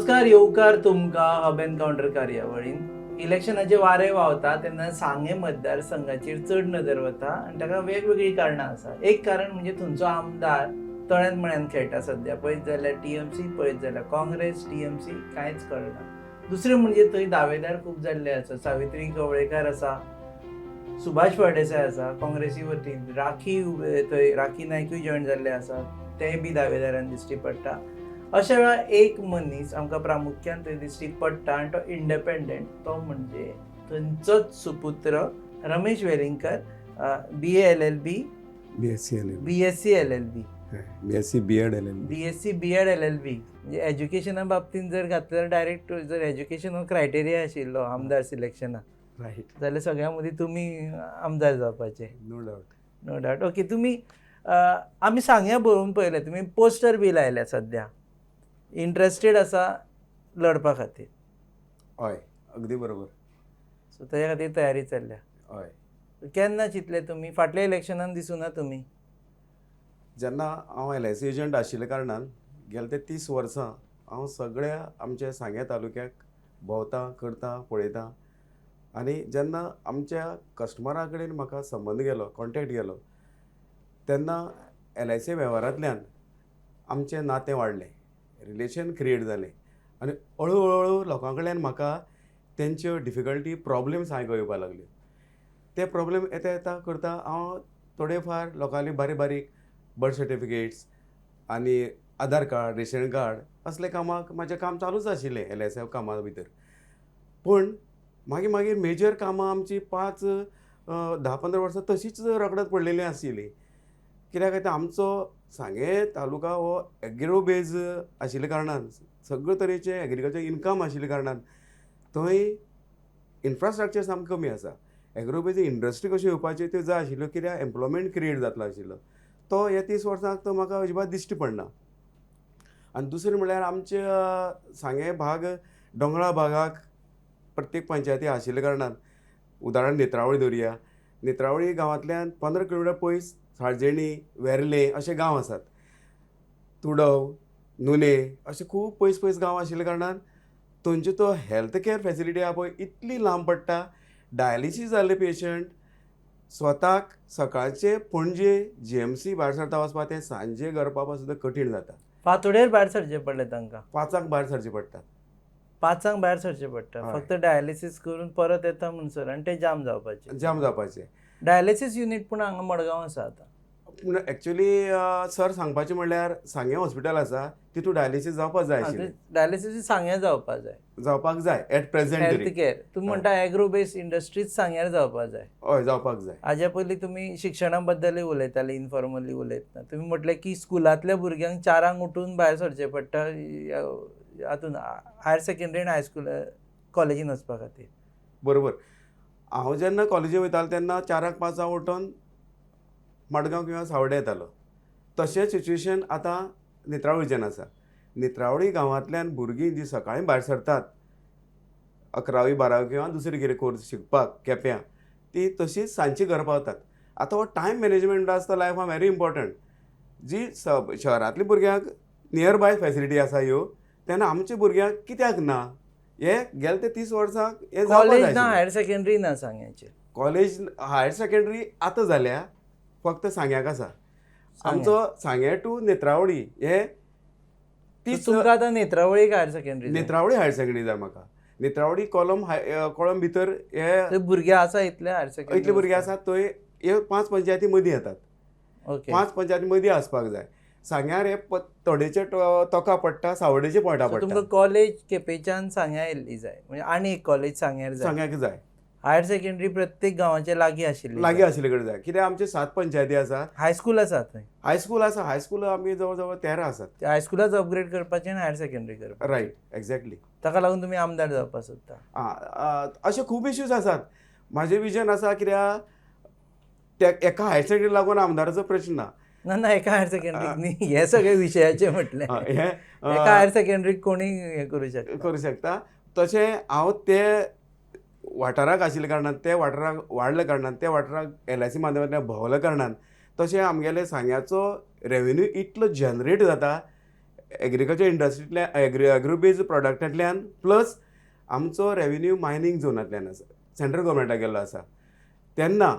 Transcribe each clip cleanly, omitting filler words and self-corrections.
नमस्कार, येवकार तुमकां हब एनकाउंटर कार्यावळीन. इलेक्शनाचे वारे व्हांवता तेन्ना सांगें मतदारसंघाचेर चड नदर वता आनी ताका वेगवेगळीं कारणां आसा. एक कारण म्हणजे थंयचो आमदार तळ्यान मळ्यान खेळटा सद्या. पळयत जाल्यार टीएमसी, पळयत जाल्यार काँग्रेस, टीएमसी, कांयच कळना. दुसरें म्हणजे थंय दावेदार खूब जाल्ले आसा. सावित्री कवळेकार आसा, सुभाष फळदेसाय आसा, काँग्रेसी वतीन राखी थंय राखी नायकूय जॉयन जाल्ले आसा, ते बी दावेदारान दिश्टी पडटा. अशा वेळार एक मनीस आमकां प्रामुख्यान थंय दिश्टी पडटा आनी तो इंडिपेंडंट, तो म्हणजे थंयचोच सुपुत्र Ramesh Welingkar, BA LLB. BSc LL. BSc LLB. BSc BEd LLB. BSc BEd LLB. म्हणजे एज्युकेशना बाबतींत जर घातल्यार, डायरेक्ट जर एज्युकेशन हो क्रायटेरिया आशिल्लो आमदार सिलेक्शनाक जाल्यार सगळ्यां मदीं तुमी आमदार जावपाचे. No doubt. No doubt. Okay, तुमी आमी सांग्या बरोवन पळयलें, तुमी पोस्टर बी लायल्या. सद्या इंट्रस्टेड आसा लढपा खातीर? हय, अगदी बरोबर. सो तेज्या खातीर तयारी चल्ल्या? हय. केन्ना चिंतलें तुमी? फाटल्या इलेक्शनान दिसुना तुमी. जेन्ना हांव एलआयसी एजंट आशिल्ल्या कारणान गेले ते 30 वर्सां हांव सगळ्या आमच्या सांगें तालुक्याक भोंवता, करता, पळयता आनी जेन्ना आमच्या कस्टमरा कडेन म्हाका संबंद गेलो, कॉन्टेक्ट गेलो, तेन्ना एलआयसी वेव्हारांतल्यान आमचें नातें वाडलें, रिलेशन क्रिएट जालें आनी हळू हळू लोकां कडल्यान म्हाका तेंच्यो डिफिकल्टी, प्रॉब्लम्स आयको येवपाक लागल्यो. ते प्रॉब्लेम येता येता करता हांव थोडे फार लोकांनी बारीक बारीक बर्थ सर्टिफिकेट्स आनी आधार कार्ड, रेशन कार्ड असले कामाक म्हाजें काम चालूच आशिल्लें एलआयसी कामा भितर. पूण मागीर मागीर मेजर कामां आमची 5 10-15 वर्सां तशींच रगडात पडलेलीं आशिल्लीं. कित्याक आतां आमचो सांगें तालुका हो एग्रो बेज आशिल्ल्या कारणान, सगळे तरेचे एग्रीकल्चर इनकम आशिल्ल्या कारणान थंय इन्फ्रास्ट्रक्चर सामकें कमी आसा. एग्रो बेज इंडस्ट्री कश्यो येवपाच्यो त्यो जाय आशिल्ल्यो, कित्याक एम्प्लॉयमेंट क्रिएट जातलो आशिल्लो. तो ह्या 30 वर्सांक तो म्हाका अजिबात दिश्टी पडना. आनी दुसरें म्हणल्यार आमच्या सांगें भाग दोंगरा भागाक प्रत्येक पंचायती आशिल्ल्या कारणान, उदाहरण नेत्रावळी धरुया, नेत्रावळी गांवांतल्यान 15 किलोमिटर पयस साळजेणी, वेर्लें अशे गांव आसात. तुडव, नुने अशे खूब पयस पयस गांव आशिल्ल्या कारणान थंयचो तो हेल्थ केअर फेसिलिटी आहा पळय, इतली लांब पडटा. डायलिसीस जाल्ले पेशंट स्वताक सकाळचे पणजे जीएमसी भायर सरता वचपा, तें सांजे घर पावपा सुद्दां कठीण जाता. फांतोडेर भायर सरचें पडलें तांकां? 5 भायर सरचें पडटा. 5 भायर सरचें पडटा? हय. फक्त डायलिसीस करून परत येता म्हणसर आनी ते जाम जावपाचे. जाम जावपाचें. डायलिसीस युनीट पूण हांगा मडगांव आसा आतां. पूण एक्चुली सर, सांगपाचें म्हणल्यार सांगें हॉस्पिटल आसा, तितून डायलिसीस जावपाक जाय आशिल्लें. डायलिसीस सांग्यार जावपा जाय. जावपाक जाय एट प्रेझेंट हेल्थ तरी. केअर तुमी म्हणटा, एग्रो बेस्ड इंडस्ट्रीज सांग्यार जावपा जाय. हय, जावपाक जाय. हाज्या पयलीं तुमी शिक्षणा बद्दलूय उलयताले. इनफॉर्मली उलयतना तुमी म्हटलें की स्कुलांतल्या भुरग्यांक 4 उठून भायर सरचें पडटा हातून हायर सेकंडरी आनी हायस्कूल कॉलेजीन वचपा खातीर. बरोबर. हांव जेन्ना कॉलेजीक वयतालो तेन्ना 4 5 उठोन मडगांव किंवा सावडे येतालो. तशेंच सिच्युएशन आतां नेत्रावळीच्यान आसा. नेत्रावळी गांवांतल्यान भुरगीं जीं सकाळीं भायर सरतात अकरावी, बारावी किंवा दुसरी कितें कोर्स शिकपाक केप्यां, ती तशीच सांजची घरा पावतात. आतां हो टायम मॅनेजमेंट आसता लायफान, व्हेरी इम्पॉर्टंट. जी शहरांतल्या भुरग्यांक नियर बाय फॅसिलिटी आसा ह्यो, तेन्ना आमच्या भुरग्यांक कित्याक ना? हे गेले ते 30 वर्सांक हें जावपाक कॉलेज जाय ना, आशिल्लें. हायर सेकंडरी ना सांग्याचेर. कॉलेज, हायर सेकंडरी आतां जाल्या, फक्त सांग्याक आसा. आमचो सांगें टू नेत्रावळी हे 30 तुमकां आतां नेत्रावळीक higher secondary? Netravali higher secondary जाय म्हाका. नेत्रावळी कॉलम हाय कॉलम भितर हे भुरगे आसा इतले हायर सेकंडरी? इतले भुरगे आसात थंय. हे पांच पंचायती मदीं येतात. पांच पंचायती मदीं आसपाक जाय. सांग्यार हे तोडेचे तोका पडटा, सावडेचे पॉयंटा पडटा. तुमकां कॉलेज केपेच्यान सांग्या येयल्ली जाय, म्हणजे आनी एक कॉलेज सांग्यार जाय. सांग्याक जाय. हायर सेकंडरी प्रत्येक गांवाचे लागीं आशिल्ली. लागीं आशिल्ले कडेन जाय, कित्याक आमचे सात पंचायती आसा. हायस्कूल आसा थंय? हायस्कूल आसा. हायस्कूल आमगे जवळ जवळ 13 आसात. हायस्कुलाच अपग्रेड करपाचें आनी हायर सेकंडरी करपाचें. Right, exactly. ताका लागून तुमी आमदार जावपाक सोदता? आं, अशे खूब इश्यूज आसात. म्हाजें विजन आसा, कित्याक त्या एका हायर सेकंडरी लागून आमदाराचो प्रश्न ना. ना ना, एका हायर सेकंडरीक न्ही, हे सगळे विशयाचे म्हटलें. हे एका हायर सेकंडरीक कोणी हे करूं शकता. करूं शकता. तशें हांव ते वाठाराक आशिल्ल्या कारणान, ते वाठाराक वाडल्या कारणान, त्या वाठाराक एलआयसी माध्यमांतल्यान भोंवल्या कारणान, तशें आमगेले सांग्याचो रेवेन्यू इतलो जनरेट जाता. एग्रीकल्चर इंडस्ट्रींतल्यान, एग्रो बेज प्रोडक्टांतल्यान, प्लस आमचो रेवेन्यू मायनींग झोनांतल्यान आसा, सेंट्रल गोवोरमेंटाक गेल्लो आसा तेन्ना,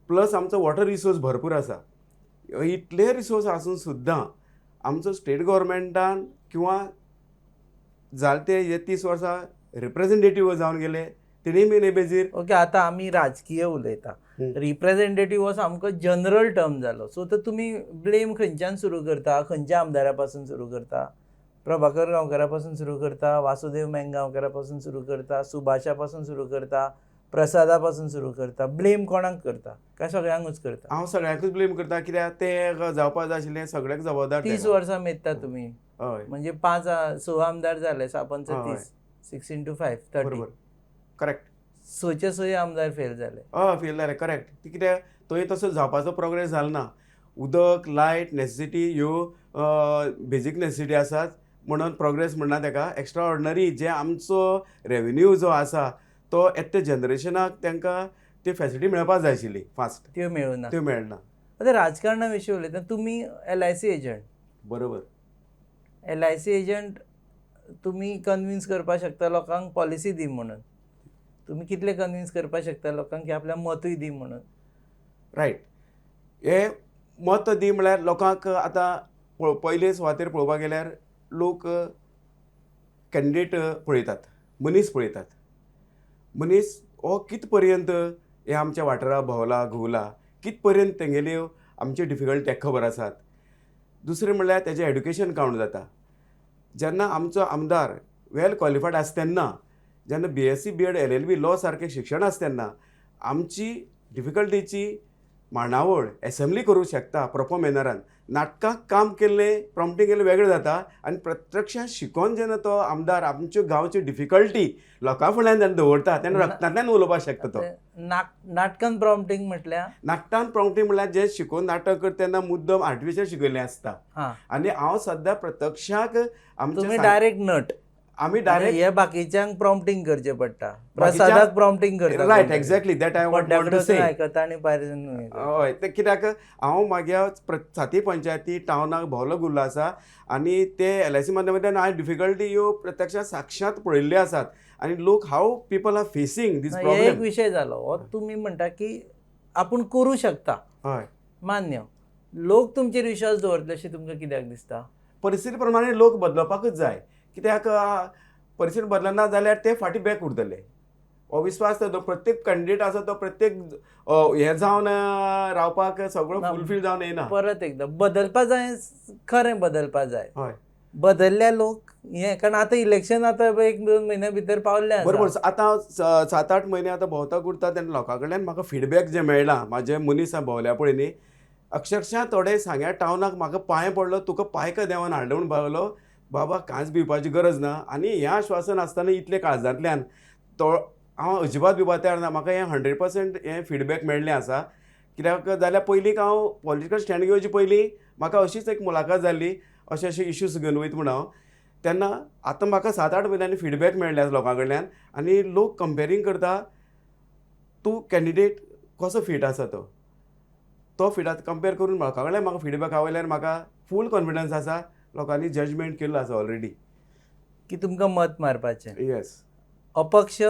प्लस आमचो वॉटर रिसोर्स भरपूर आसा. इतले रिसोर्स आसून सुद्दां आमचो स्टेट गोवोरमेंटान किंवा जायते हे 30 वर्सां रिप्रेजेंटेटीव जावन गेले तेणी बीन बेजीर. ओके, आतां आमी राजकीय उलयता. रिप्रेझेंटेटीव हो सामको जनरल टर्म जालो. सो तर तुमी ब्लेम खंयच्यान सुरू करता? खंयच्या आमदारा पासून सुरू करता? प्रभाकर गांवकारा पासून सुरू करता, वासुदेव मेंग गांवकारा पासून सुरू करता, सुभाषा पासून सुरू करता, प्रसादा पासून सुरू करता? ब्लेम कोणाक करता काय सगळ्यांकूच करता? हांव सगळ्यांकूच ब्लेम करता, कित्याक ते जावपा जाय आशिल्लें सगळ्यांक जबाबदार. 30 वर्सां मेजता तुमी. हय. म्हणजे 5 6 आमदार जाले, 6 पंच 30, 6 इंटू 5 30. बरोबर, करेक्ट. 6चे 6 आमदार फेल जाले. हय, फेल जाले, करेक्ट. ती कित्याक थंय तसो जावपाचो प्रोग्रेस जालो ना. उदक, लायट नेसेसिटी ह्यो बेजीक नेसेसिटी आसात म्हणून प्रोग्रेस म्हणना तेका. एक्स्ट्रा ऑर्डनरी जे आमचो रेवेन्यू जो आसा तो येता जनरेशनाक तांकां ती फेसिलिटी मेळपा जाय आशिल्ली फास्ट. त्यो मेळुना. त्यो मेळना. आतां राजकारणा विशीं उलयता, तुमी LIC agent. बरोबर. LIC agent, तुमी कन्विन्स करपाक शकता लोकांक पॉलिसी दी म्हणून. तुमी कितले कन्विन्स करपाक शकता लोकांक की आपल्या मतूय दी म्हणून? रायट, हे मत दी म्हळ्यार लोकांक आतां पयले सुवातेर पळोवपाक गेल्यार लोक कॅन्डिडेट पळयतात, मनीस पळयतात. मनीस हो कित पर्यंत हे आमच्या वाठाराक भोंवला घुंवला, कित पर्यंत तेंगेल्यो आमच्यो डिफिकल्टी ताका खबर आसात. दुसरें म्हणल्यार तेजें एड्युकेशन कावंट जाता. जेन्ना आमचो आमदार वेल क्वॉलिफायड आसता तेन्ना, जेन्ना BSc, BEd, LLB, law सारकें शिक्षण आसता तेन्ना आमची डिफिकल्टीची मांडावळ एसेंब्ली करूंक शकता प्रोपर मॅनरान. नाटकाक काम केल्लें, प्रॉम्पटींग केल्लें वेगळें जाता आनी प्रत्यक्षांत शिकोन जेन्ना तो आमदार आमच्यो गांवच्यो डिफिकल्टी लोकां फुडल्यान जेन्ना दवरता तेन्ना रक्तांतल्यान उलोवपाक शकता तो. नाटकान प्रॉम्पटींग म्हटल्यार? नाटकान प्रॉम्पटींग म्हळ्यार जे शिकोवन नाटक करता तेन्ना मुद्दम आर्टिफिशियल शिकयल्लें आसता. आनी हांव सद्या प्रत्यक्षाक तुमी डायरेक्ट नट. आमी डायरेक्ट. हे बाकीच्यांक प्रॉम्पटींग करचें पडटा, प्रसादाक प्रॉम्पटींग करता. Right, exactly, that I want to say. आयकता आनी भायर. हय, तें कित्याक हांव म्हाज्या साती पंचायती टावनाक भोंवलो गुल्लो आसा आनी ते LIC माध्यमांतल्यान हांवें डिफिकल्टी ह्यो प्रत्यक्षात साक्षात पळयल्ल्यो आसात आनी लोक how people are facing this एक problem. विशय जालो हो, तुमी म्हणटा की आपूण करूं शकता. हय. मान्य, लोक तुमचेर विश्वास दवरतले अशें तुमकां कित्याक दिसता? परिस्थिती प्रमाणे लोक बदलपाकूच जाय, कित्याक परिस्थिती बदलना जाल्यार ते फाटीं बॅक उरतले. हो विस्वास तो प्रत्येक कॅन्डिडेट आसा तो प्रत्येक हें जावन रावपाक सगळो फुलफील जावन येना. परत एकदां बदलपा जाय, खरें बदलपा जाय. हय. बदलल्या लोक हें, कारण आतां इलेक्शन आतां 1-2 म्हयन्या भितर पावल्लें. बरोबर, आतां 7-8 म्हयने आतां भोंवता उरता तेन्ना लोकां कडल्यान म्हाका फिडबॅक जें मेळ्ळां, म्हाजे मनीस भोंवल्या पळय न्ही, अक्षरशा थोडे सांग्या टावनाक म्हाका पांय पडलो, तुका पांयका देवान हाडलो म्हूण पावलो बाबा, कांयच भिवपाची गरज ना. आनी हें आश्वासन आसतना इतलें काळजांतल्यान तो हांव अजिबात भिवपाक तयार ना. म्हाका हें 100% हें फिडबॅक मेळ्ळें आसा, कित्याक जाल्यार पयलीं हांव पॉलिटिकल स्टँड घेवचे पयलीं म्हाका अशीच एक मुलाखत जाल्ली, अशे अशे इश्यूज घेवन वयता म्हूण हांव तेन्ना. आतां म्हाका 7-8 म्हयन्यांनी फिडबॅक मेळ्ळ्या लोकां कडल्यान आनी लोक कंपेरींग करता, तूं कॅन्डिडेट कसो फीट आसा तो तो फिटात कंपेर करून लोकां कडल्यान म्हाका फिडबॅका वयल्यान म्हाका फूल कॉन्फिडन्स आसा. लोकांनी जजमेंट केल्लो आसा ऑलरेडी की तुमकां मत मारपाचें. येस. अपक्ष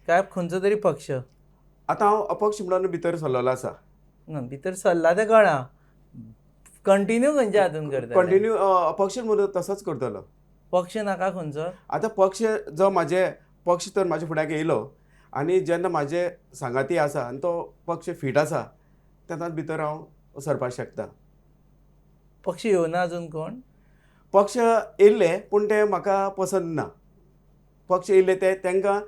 काय खंयचो तरी पक्ष? आतां हांव अपक्ष म्हणून भितर सरलेलो आसा. ना, भितर सरला तें कळ्ळां, कंटिन्यू खंयच्या हातून करता? कंटिन्यू अपक्ष म्हणून तसोच करतलो. पक्ष नाका खंयचो? आतां पक्ष जो म्हाजे पक्ष तर म्हाज्या फुड्याक येयलो आनी जेन्ना म्हाजे सांगाती आसा आनी तो पक्ष फीट आसा तेन्ना भितर हांव सरपाक शकता. पक्ष येवना अजून कोण? पक्ष येयल्ले पूण ते म्हाका पसंत ना. पक्ष येयल्ले ते तांकां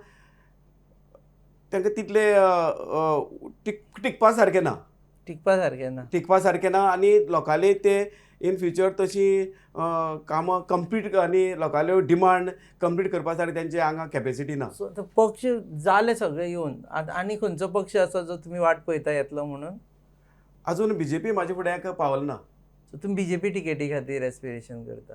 तांकां तितले टिकपा सारकें ना. टिकपा सारकें ना. टिकपा सारकें ना आनी लोकांले ते इन फ्युचर तशी कामां कंप्लीट आनी लोकांल्यो डिमांड कंप्लीट करपा सारकें तेंचे हांगा कॅपेसिटी ना. सो आतां पक्ष जाले सगळे येवन, आतां आनी खंयचो पक्ष आसा जो तुमी वाट पळयता येतलो म्हणून? अजून BJP म्हाज्या फुड्याक पावल ना. सो तुमी BJP टिकेटी खातीर एस्पिरेशन करता?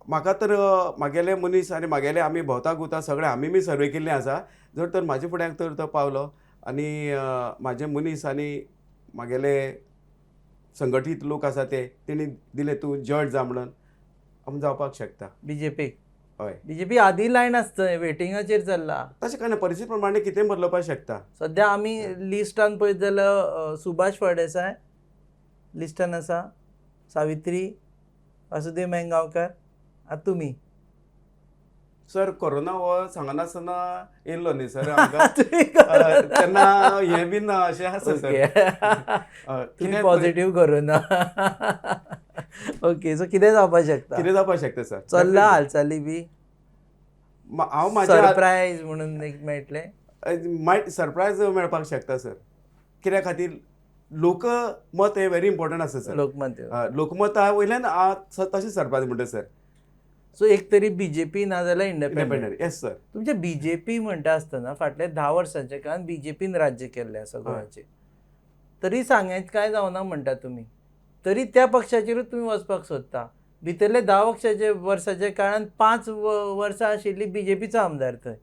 म्हाका तर म्हागेले मनीस आनी म्हागेले आमी भोंवता गुता सगळे आमी बी सर्वे केल्ले आसा. जर तर म्हाज्या फुड्याक तर तो पावलो आनी म्हाजे मनीस आनी म्हागेले संघटीत लोक आसा ते तेणी दिले तूं जॉयंट जा म्हणून, आमी जावपाक शकता. बीजेपी. हय, बीजेपी आदी लायन आसता, वेटिंगाचेर चल्ला. तशें काय ना, परिस्थिती प्रमाणे कितें बदलपाक शकता. सद्या आमी लिस्टान पळयत जाल्यार सुभाष फळदेसाय लिस्टान आसा, सावित्री वासुदेव नायक गांवकार, आतां तुमी. सर कोरोना हो सांगनासतना येयल्लो न्ही सर आमकां, तेन्ना हें बीन ना अशें आसा सर. तुमी पॉझिटिव्ह कोरोना. ओके, सो कितें जावपाक शकता? कितें जावपाक शकता सर. चल्ला हालचाली बी? हांव म्हाज्या सरप्रायज म्हणून एक मेळटलें? मायट सरप्रायज मेळपाक शकता सर. कित्या खातीर लोकमत हें व्हेरी इम्पॉर्टंट आसा सर. लोकमत, लोकमता वयल्यान तशें सरप्रायज म्हणटा सर. सो एक तरी बीजेपी ना जाल्यार इंडिपेंडंट. Yes sir. तुमचे बीजेपी म्हणटा आसतना फाटल्या 10 वर्सांच्या काळान बीजेपीन राज्य केल्लें आसा गोंयाचेर, तरी सांग्यांत कांय जावना म्हणटा तुमी, तरी त्या पक्षाचेरूच तुमी वचपाक सोदता. भितरले 10 वर्साच्या काळान 5 वर्सां आशिल्ली बीजेपीचो आमदार थंय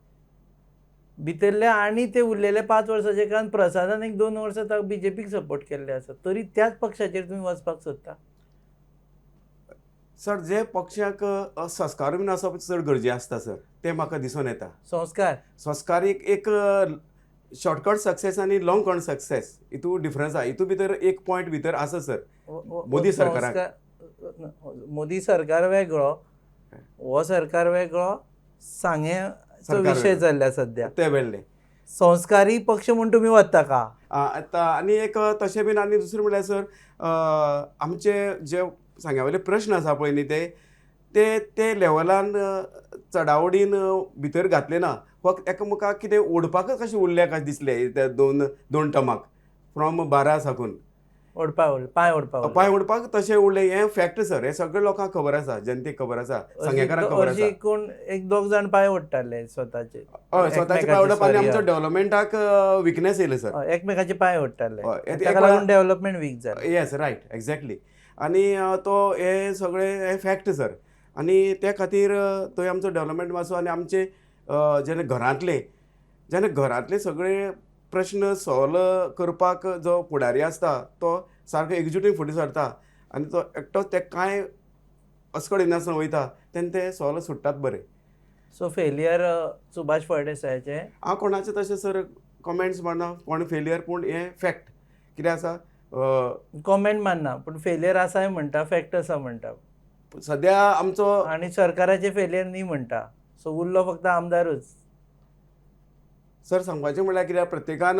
भितरले, आनी ते उरलेले 5 वर्साच्या काळान प्रसादान एक 2 वर्सां बीजेपीक सपोर्ट केल्ले आसा, तरी त्याच पक्षाचेर तुमी वचपाक सोदता. सर जे पक्षाक संस्कार बीन आसप चड गरजेचें आसता सर, तें म्हाका दिसून येता. संस्कार, संस्कार एक शॉर्टकट सक्सेस आनी लॉंग कट सक्सेस हितू डिफरन्स आसा. हितू भितर एक पॉयंट भितर आसा सर. मोदी सरकाराक, मोदी सरकार वेगळो, हो सरकार वेगळो, सांगेचो विशय चल्ल्या सद्या ते वेळले संस्कारी पक्ष म्हूण तुमी वता का? आतां आनी एक तशें बीन. आनी दुसरें म्हणल्यार सर आमचे जे सांग्या वयले प्रश्न आसा पळय न्ही, ते ते लेवलान चडावडीन भितर घातले ना, फक्त एकामेकाक कितें ओडपाकच कशें उरल्या कशें दिसलें त्या दोन टर्माक फ्रॉम 12 साकून पांय ओडपाक तशें उरलें. हें फॅक्ट सर, हें सगळें लोकांक खबर आसा, जनतेक खबर आसा, सांगेकारांक खबर आसा. कोण एक दोग जाण पांय ओडटाले स्वताचे, हय स्वताचे पांय ओडप आनी आमचो डेव्हलपमेंटाक विकनेस येयलें सर. एकमेकाचे पांय ओडटाले, ताका लागून डेव्हलपमेंट वीक जालें. येस रायट एक्झॅक्टली. आनी तो हें सगळें हें फॅक्ट सर. आनी त्या खातीर थंय आमचो डेव्हलपमेंट मातसो आनी आमचे जेन्ना घरांतले सगळे प्रश्न सॉल्व करपाक जो फुडारी आसता तो सारको एकजुटीन फुडें सरता आनी तो एकटोच ते कांय अस्कड येनासतना वयता तेन्ना ते सॉल्व सुट्टात बरें. सो फेलियर सुभाष फळदेसायाचें? हांव कोणाचें तशें सर कॉमेंट्स मारना, कोण फेलियर, पूण हें फॅक्ट कितें आसा. कॉमेंट मारना पूण फेलियर आसाय म्हणटा, फॅक्ट आसा म्हणटा सद्या आमचो, आनी सरकाराचें फेलियर न्ही म्हणटा. सो उरलो फक्त आमदारूच. सर सांगपाचें म्हणल्यार कित्याक प्रत्येकान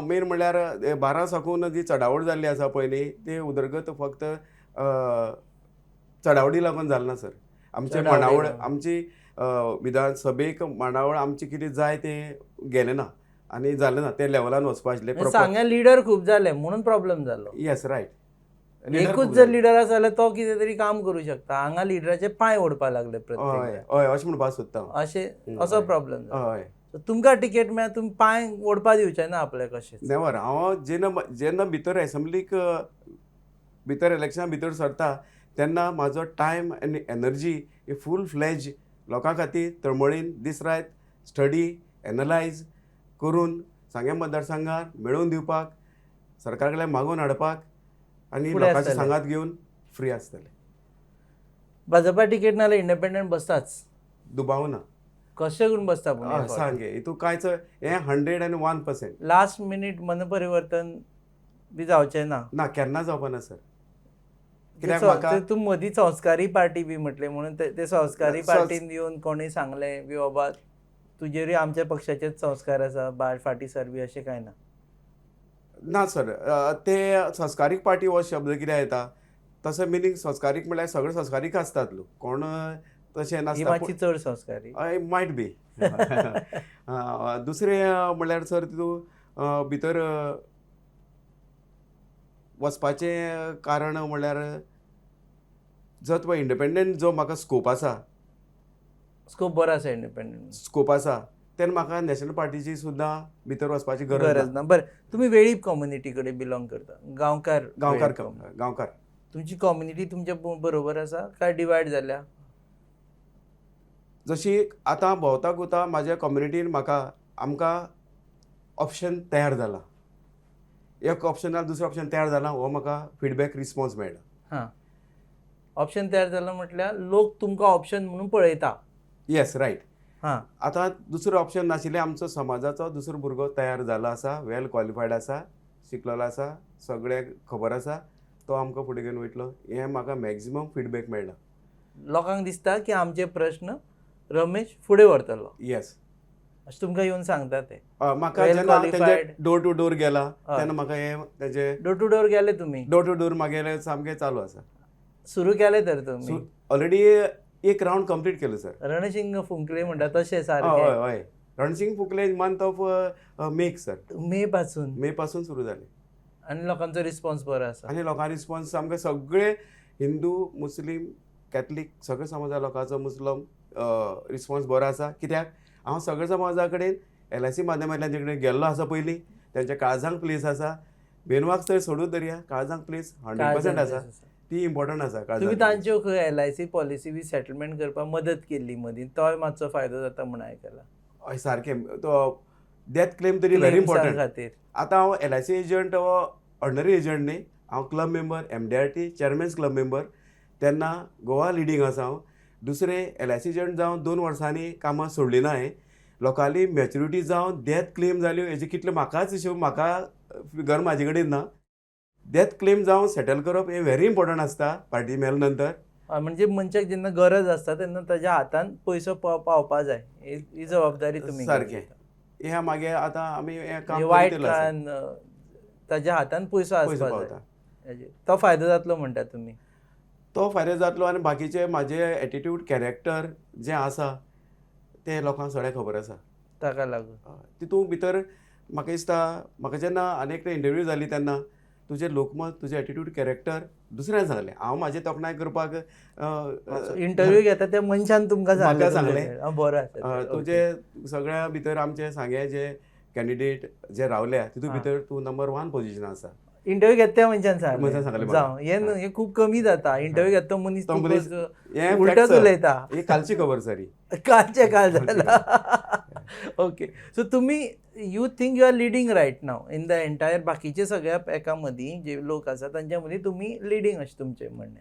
मेन म्हणल्यार 12 साकून जी चडावड जाल्ली आसा पळय न्ही, ती उदरगत फक्त चडावडी लागून जाली ना सर. आमचे मांडावळ, आमची विधानसभेक मांडावळ आमची कितें जाय तें गेलें ना आनी जालें ना, ते लेवलान वचपा आशिल्लें. सांग्या लिडर खूब जाले म्हणून प्रॉब्लम जालो. येस रायट. एकूच जर लिडर आसा जाल्यार तो कितें तरी काम करूं शकता, हांगा लिडराचे पांय ओडपाक लागले प्रत्येक. हय अशें म्हणपाक सोदता, अशें असो प्रॉब्लम. हय तुमकां टिकेट मेळ्ळ्यार तुमी पांय ओडपा दिवचे ना आपल्याक कशें? नेवर. हांव जेन्ना जेन्ना भितर एसेंब्लीक भितर इलेक्शना भितर सरता तेन्ना म्हाजो टायम आनी एनर्जी ही फूल फ्लॅज लोकां खातीर तळमळीन दीस रात स्टडी एनलायज करून सांगें मतदारसंघात मेळोवन दिवपाक, सरकार कडल्यान मागोवन हाडपाक आनी लोकांचे सांगात घेवन फ्री आसतले. भाजपा टिकेट नाल्यार इंडिपेंडंट बसताच, दुबाव ना. कशें करून बसता पूण सांगे हितून कांयच हें 101%. लास्ट मिनीट मनपरिवर्तन बी जावचें ना? ना, केन्ना जावपा ना सर. कित्याक म्हाका तूं मदीं संस्कारी पार्टी बी म्हटलें म्हणून ते संस्कारी पार्टीन येवन कोणी सांगलें बी बाबा तुजेरूय आमच्या पक्षाचेच संस्कार आसा, बाळ फाटीं सर बी अशें कांय ना? ना सर, ते संस्कारीक पार्टी हो शब्द कित्याक येता तसो मिनींग संस्कारीक म्हणल्यार सगळे संस्कारीक आसतात लोक, कोण तशें नासता. मातशी चड संस्कारी मायट बी. दुसरें म्हणल्यार सर तितून भितर वचपाचें कारण म्हणल्यार जो तुका इंडिपेंडंट जो म्हाका स्कोप आसा, स्कोप बरो आसा, इंडिपेंडंट स्कोप आसा, तेन्ना म्हाका नॅशनल पार्टीची सुद्दां भितर वचपाची गरज ना. बरें, तुमी वेळीप कम्युनिटी कडेन बिलोंग करता, गांवकार? गांवकार, गांवकार. तुमची कम्युनिटी तुमच्या बरोबर आसा काय डिवायड जाल्या? जशी आतां भोंवता गुता म्हाज्या कम्युनिटीन म्हाका आमकां ऑप्शन तयार जाला, एक ऑप्शन ना दुसरो ऑप्शन तयार जाला, हो म्हाका फिडबॅक रिस्पॉन्स मेळ्ळा. हां, ऑप्शन तयार जालो म्हटल्यार लोक तुमकां ऑप्शन म्हणून पळयता. येस, रायट. हां. आतां दुसरो ऑप्शन नाशिल्लें. आमचो समाजाचो दुसरो भुरगो तयार जालो आसा, वेल क्वॉलिफायड आसा, शिकलेलो आसा, सगळ्याक खबर आसा, तो आमकां फुडें घेवन वयतलो. हें म्हाका मॅक्झिमम फिडबॅक मेळ्ळा. लोकांक दिसता की आमचे प्रश्न रमेश फुडें व्हरतलो. येस. अशें तुमकां येवन सांगता ते? म्हाका Well जेन्ना तेंचे qualified. Door to door गेला तेन्ना म्हाका हें तेजे डोर टू डोर गेले तुमी? डोर टू डोर मागेले सामकें चालू आसा. सुरू केले तर तुमी? ऑलरेडी एक रावंड कंप्लीट केलो सर. रणशिंग फुंकले म्हणटा तशें हय. सारकें. हय हय, Ransing फुकले month of May sir. मे पासून? मे पासून सुरू जालें. आनी लोकांचो रिस्पॉन्स बरो आसा? आनी लोकां रिस्पॉन्स सामके, सगळे हिंदू, मुस्लीम, कॅथलीक, सगळे समाजा लोकांचो मुस्लम रिस्पॉन्स बरो आसा. कित्याक हांव सगळे समाजा कडेन एलआयसी माध्यमांतल्यान तेजे कडेन गेल्लो आसा पयलीं. तेंच्या काळजांक प्लेस आसा. बेनवाक तर सोडून दरया, काळजांक प्लेस 100% आसा. ती इम्पॉर्टंट आसा तुम्ही काळजांक. तांच्यो खंय एलआयसी पॉलिसी बी सेटलमेंट करपाक मदत केल्ली मदीं, तोय मातसो फायदो जाता म्हूण आयकला. हय, सारकें. तो डेथ क्लेम तरी व्हेरी क्लेम्सां इम्पॉर्टंट. खातीर. आतां हांव एलआयसी एजंट हो ऑर्डनरी एजंट न्ही. हांव club member, MDRT chairman's club member, तेन्ना गोवा लिडींग आसा हांव. दुसरें, एलआयसी एजंट जावन 2 वर्सांनी कामां सोडली ना हांवें. लोकांली मॅच्युरिटी जावन डेथ क्लेम जाल्यो हेजे कितले म्हाकाच हिशोब, म्हाका फिगर म्हाजे कडेन ना. डेथ क्लेम जावन सेटल करप हें व्हेरी इम्पॉर्टंट आसता पार्टी मेले नंतर. हय, म्हणजे मनशाक जेन्ना गरज आसता तेन्ना ताज्या हातान पयसो पावपा जाय, ही ही जबाबदारी तुमी सारकें. हें मागीर आतां आमी हें काम म्हणजे वायट करीत आसा. काळान ताज्या हातान पयसो पयसो आसपा जाय. पावता. हेजेर. तो फायदो जातलो म्हणटा तुमी? तो फायदो जातलो आनी बाकीचे म्हाजे एटिट्यूड, कॅरेक्टर जें आसा तें लोकांक सगळ्यांक खबर आसा. ताका लागून. तितूंत भितर म्हाका दिसता, म्हाका जेन्ना आनी एकदां इंटरव्यू जाली तेन्ना तुजें लोकमत, तुजें एटिट्यूड, कॅरेक्टर दुसऱ्यान सांगलें. हांव म्हाजें तोखणाय करपाक इंटरव्यू घेता त्या मनशान तुमकां म्हाका सांगलें? सांगलें. बरो आसा ते. तुजे सगळ्या भितर आमचे सांगे जे कॅन्डिडेट जे रावल्या तितूंत भितर तूं नंबर वन पोझिशन आसा. इंटरव्यू घेता त्या मनशान मनशान सांगलें? सांगलें म्हाका. जावं, हें न्हू, हें खूब कमी जाता. इंटरव्यू घेता तो मनीस तो मनीस तुमकां हें उलटच fact, sir. उलयता. ही कालची खबर सर ही. कालचे काल कालची. जाला. ओके, सो तुमी you think you are leading right now in the entire बाकीचे सगळ्या एका मदीं जे लोक आसा तांच्या मदीं तुमी लिडींग अशें तुमचें म्हणणें?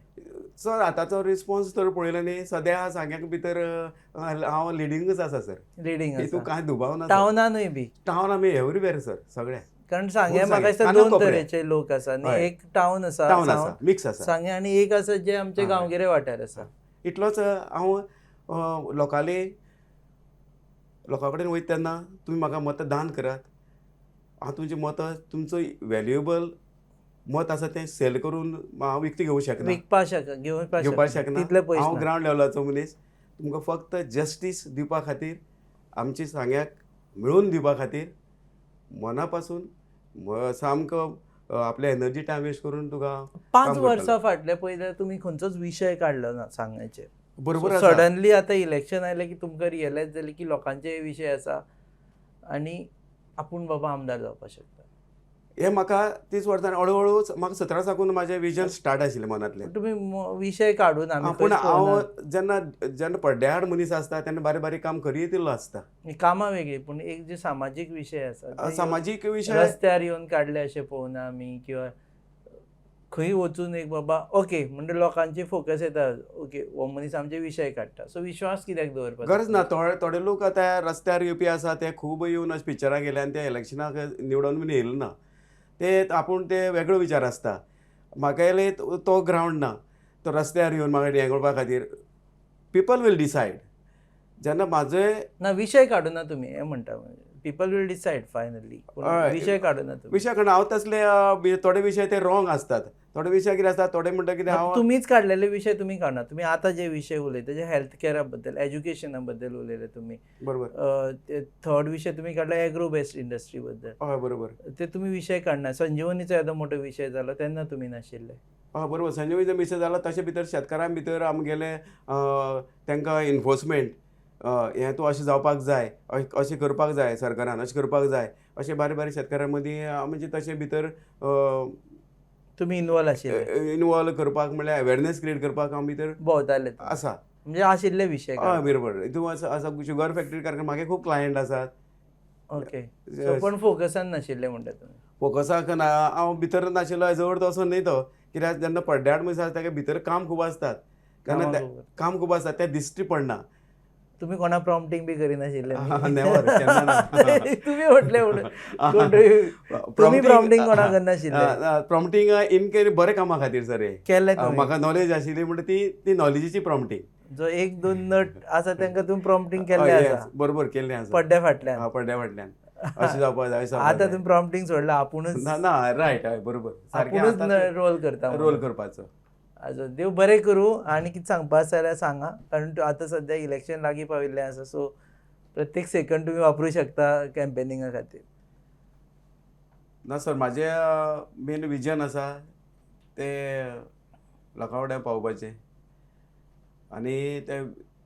सर, आतांचो रिस्पॉन्स तर पळयलो न्ही, सद्या सांग्याक भितर हांव लिडींगच आसा सर. लिडींग हितून आसा? कांय दुबाव ना. टावनानूय बी? टावन आमी एवरीवेर सर, सगळ्या. कारण सांगें खूब म्हाका सांगें. दिसता काना दोन कोपऱ्यार. तरेचे लोक आसा न्ही. हय. एक टावन आसा. टावन आसा, मिक्स आसा. सांगें आनी एक आसा जे आमचे गांवगिरे वाठार आसा. इतलोच हांव लोकांले लोकां कडेन वयता तेन्ना तुमी म्हाका मतदान करात, हांव तुमचें मतां, तुमचो व्हॅल्युएबल मत आसा तें सेल करून हांव विकतें घेवंक शकना. विकपा शकना, घेवपा घेवपाक शकना. तितले पयशे हांव ना. ग्रावंड लेवलाचो मनीस. तुमकां फक्त जस्टीस दिवपा खातीर, आमची सांग्याक मेळोवन दिवपा खातीर मना पासून सामको आपले एनर्जी टायम वेस्ट करून तुका पांच काम वर्सां करतलो. फाटले पयले तुमी खंयचोच विशय काडलो ना सांगण्याचेर. बरोबर आसा. सडनली आतां इलेक्शन आयलें की तुमकां रियलायज जालें की लोकांचे विशय आसा आनी आपूण बाबा आमदार जावपाक शकता? हें म्हाका 30 वर्सां हळू हळू, म्हाका 17 साकून म्हाजें विजन स्टार्ट आशिल्लें मनांतलें. पूण तुमी विशय काडून आमी पूण खंयच हांव पळोवना. जेन्ना जेन्ना पड्ड्याआड मनीस आसता तेन्ना बारीक बारीक काम करीत येयल्लो आसता. कामां वेगळी, पूण एक जे सामाजीक विशय आसा ते सामाजीक विशय रस्त्यार येवन काडले अशें पळोवना आमी, किंवा खंय वचून एक बाबा ओके म्हणजे लोकांची फोकस येता, ओके हो मनीस आमचे विशय काडटा, सो विश्वास कित्याक दवरपाक गरज ना. थोडे थोडे लोक आतां रस्त्यार येवपी आसा, ते खूब येवन अशे पिक्चरां गेले आनी ते इलेक्शनाक निवडून बीन येयले ना. ते आपूण ते वेगळो विचार आसता. म्हाका येयले तो ग्रावंड ना तो रस्त्यार येवन म्हाका हें करपा खातीर. People will decide जेन्ना म्हाजें ना, विशय काडूना तुमी हें म्हणटा. People will decide finally, पूण विशय काडूना तुमी. विशय कारण हांव तसले थोडे विशय ते रॉंग आसतात, थोडे विशय कितें आसता, थोडे म्हणटा कितें हांव तुमीच काडलेले विशय तुमी काडना. तुमी आतां जे विशय उलयता, जे हेल्थ केअरा बद्दल, एज्युकेशना बद्दल उलयले तुमी. थर्ड विशय तुमी काडला एग्रो बेस्ड इंडस्ट्री बद्दल. हय बरोबर ते तुमी विशय काडना. संजीवनीचो येदो मोठो विशय जालो तेन्ना तुमी नाशिल्ले. हय बरोबर, संजीवनीचो विशय जालो तशें भितर शेतकारां भितर आमगेले तांकां इन्फोर्समेंट हें तूं अशें जावपाक जाय, अशें करपाक जाय, सरकारान अशें करपाक जाय, अशें बारीक बारीक शेतकारां मदीं म्हणजे तशें भितर तुमी इनवॉल्व आशिल्ले? इनवॉल्व करपाक म्हणल्यार अवेरनेस क्रिएट करपाक हांव भितर भोंवताले तुमी. आसा. म्हणजे आशिल्ले विशय. हय बरोबर, हितून आसा आसा शुगर फॅक्टरी कारण म्हागे खूब क्लायंट आसात. ओके, सो पण फोकसान नाशिल्ले म्हणटा तुमी? फोकसाक ना, हांव भितर नाशिल्लो हेजो अर्थ असो न्ही तो, कित्याक जेन्ना पड्ड्यार मनीस आसता ताका भितर काम खूब आसतात. तेन्ना काम खूब आसा तें दिश्टी पडना. तुमी कोणा प्रॉम्प्टींग बी करिनाशिल्ले? नेवर, केन्ना ना. तुमी म्हटलें म्हणून तुमी प्रॉम्प्टींग कोणाक करनाशिल्ले? प्रॉम्प्टींग इन केरी बरें कामा खातीर सर हें केलें म्हाका नॉलेज आशिल्ली म्हणटा ती ती नॉलेजीची प्रॉम्प्टींग. जो एक दोन नट आसा तांकां तुमी प्रॉम्प्टींग केल्लें आसा. बरोबर केल्लें आसा पड्ड्या फाटल्यान. पड्ड्या फाटल्यान अशें जावपाक जाय. आतां तुमी प्रॉम्प्टींग सोडलां आपुणूच. ना ना रायट हय बरोबर आपुणूच रोल करता रोल करपाचो. आजो देव बरें करूं. आनी कितें सांगपा आसा जाल्यार सांगा, कारण आतां सद्या इलेक्शन लागीं पाविल्लें आसा, सो प्रत्येक सेकंड तुमी वापरूं शकता कॅम्पेनिंगा खातीर. ना सर, म्हाजें मेन विजन आसा तें लोकां कडेन पावोवपाचें आनी तें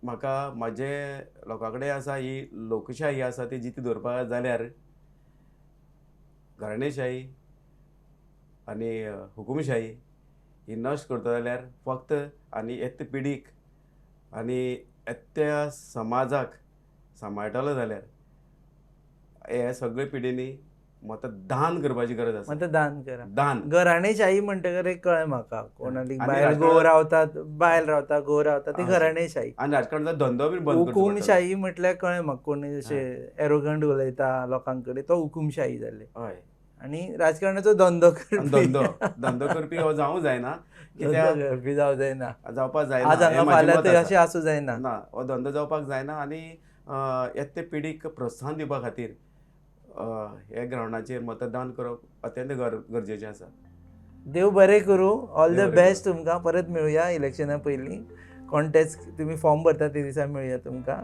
म्हाका म्हाजे लोकां कडेन आसा ही लोकशाही आसा ती जिती दवरपाक जाल्यार घराणेशाही आनी हुकुमशाही ही नश्ट करता जाल्यार फक्त आनी येत्या पिढीक आनी येत्या समाजाक सांबाळटलो जाल्यार हे सगळे पिढींनी मतदान करपाची गरज आसा. मतदान करा. दान. घराणेशाही म्हणटकर एक कळ्ळें म्हाका, कोणाली बायल घोव रावतात, बायल रावता घोव रावता, ती घराणेशाही. आनी राजकारणाचो धंदो बी बंद. हुकुमशाही म्हटल्यार कळ्ळें म्हाका, कोण अशें एरोगंट उलयता लोकां कडेन तो हुकुमशाही जाले. हय. आनी राजकारणाचो धंदो करपी धंदो धंदो करपी हो जावं जायना, कित्याक करपी जावं जायना, जावपाक जायना. आज हांगा फाल्यां थंय अशें आसूं जायना. ना, हो धंदो जावपाक जायना. आनी येत्या पिढीक प्रोत्साहन दिवपा खातीर हे ग्रावंडाचेर मतदान करप अत्यंत गरजेचें आसा. देव बरें करूं. ऑल the best तुमकां. परत मेळुया इलेक्शना पयलीं. कॉन्टेस्ट तुमी फॉर्म भरता ते दिसा मेळुया तुमकां.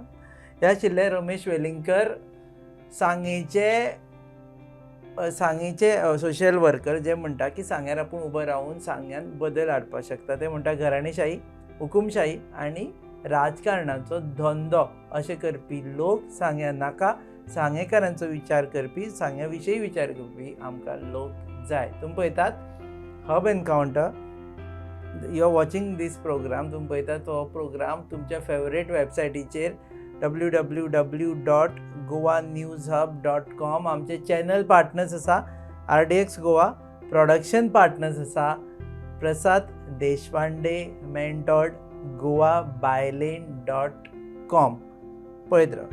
हे आशिल्ले रमेश वेलिंगकर, सांगेचे सांगेचे सोशल वर्कर, जे म्हणटा की सांग्यार आपूण उबो रावन सांग्यान बदल हाडपाक शकता. ते म्हणटा घराणेशाही, हुकुमशाही आनी राजकारणाचो धंदो अशें करपी लोक सांग्या नाका. सांगेकारांचो विचार करपी, सांग्या विशयी विचार करपी आमकां लोक जाय. तुमी पळयतात Hub Encounter, you are watching this programme. तुमी पळयतात तो प्रोग्राम तुमच्या फेवरेट वेबसायटीचेर www.goanewshub.com. आमचे चॅनल पार्टनर्स आसा RDX Goa, production partners आसा प्रसाद देशपांडे, मेंटॉर्ड, goabyline.com. पळयत राव.